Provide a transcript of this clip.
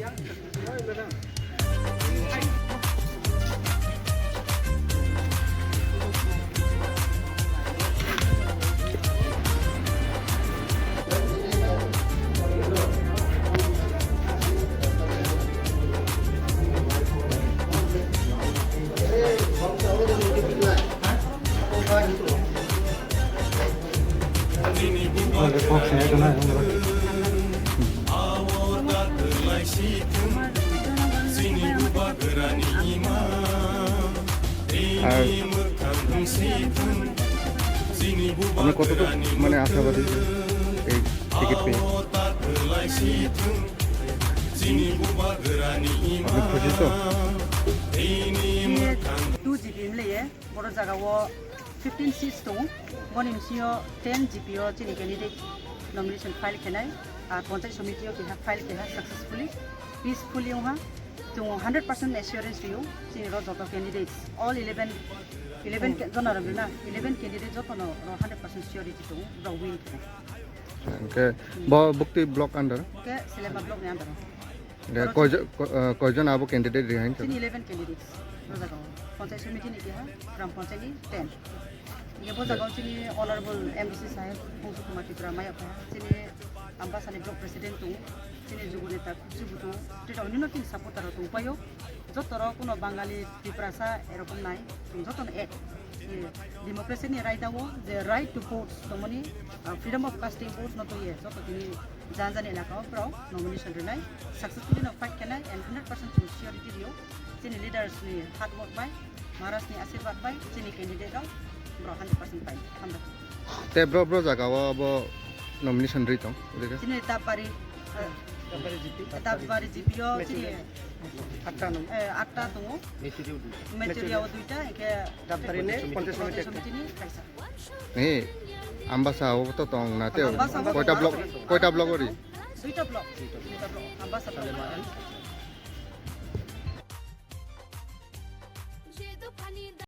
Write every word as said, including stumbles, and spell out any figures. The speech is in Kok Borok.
আর আপনি কতটুকু মানে আশাবাদী যে এই টিকিট পেয়ে? আপনি খুশি তো? Two G B mleye, boro jaga o fifteen seats tongo, boni bisingo ten G B o chini candidate nomination file khenai, ar panchayat somiti o keha file keha successfully, peacefully wngha. Chwng hundred percent assurance rio, chini ro joto candidates, all eleven, eleven ke-, jona rok na, eleven candidate joto no ro hundred percent surety tongo, ro win tongo. Hwnkhe bo bukti block under? Hwnkhe Selema block ni under o. Hwnkhe koijo-, ko-, eh, koijon abo candidate ri hain? Chini eleven candidates, ro jaga o. Panchayat somiti ni keha, gram panchayat ni ten. Hwnkhe bo jaga o chini honorable M D C saheb, Pungsu Kumar Tripura mayok kha, chini Ambasani block president tongo, chini Jugo Neta Kuchubu tongo, tei tongo nino chini supporter rok tongpaio. Joto rok kuno Bangali Tiprasa erokom nai, chwng joto no ek. Ye, democracy ni raida o je right to vote tongmani, ah, freedom of casting vote no twiye, joto tini jan jani elaka o borok nomination rwnai, successfully no fight khenai and hundred percent chwng surety rio. Chini leaders ni hard work bai, Maharaj ni asirwad bai, chini candidate rok borok hundred percent pai. Hambai. Te bro, bro jaga o abo nomination rwi tong, odekhe? Chini Dapbari, eh, Dapbari G P o chini atta no. Eh, atta tongo. Mechuria o duita. Mechuria o duita, hwnkhe Dapbari ni panchayat somiti ni kaisa. Ni Ambasa o to tong na te. Ambasa o koita block, koita block ori? Duita block. Duita block. Ambasa block.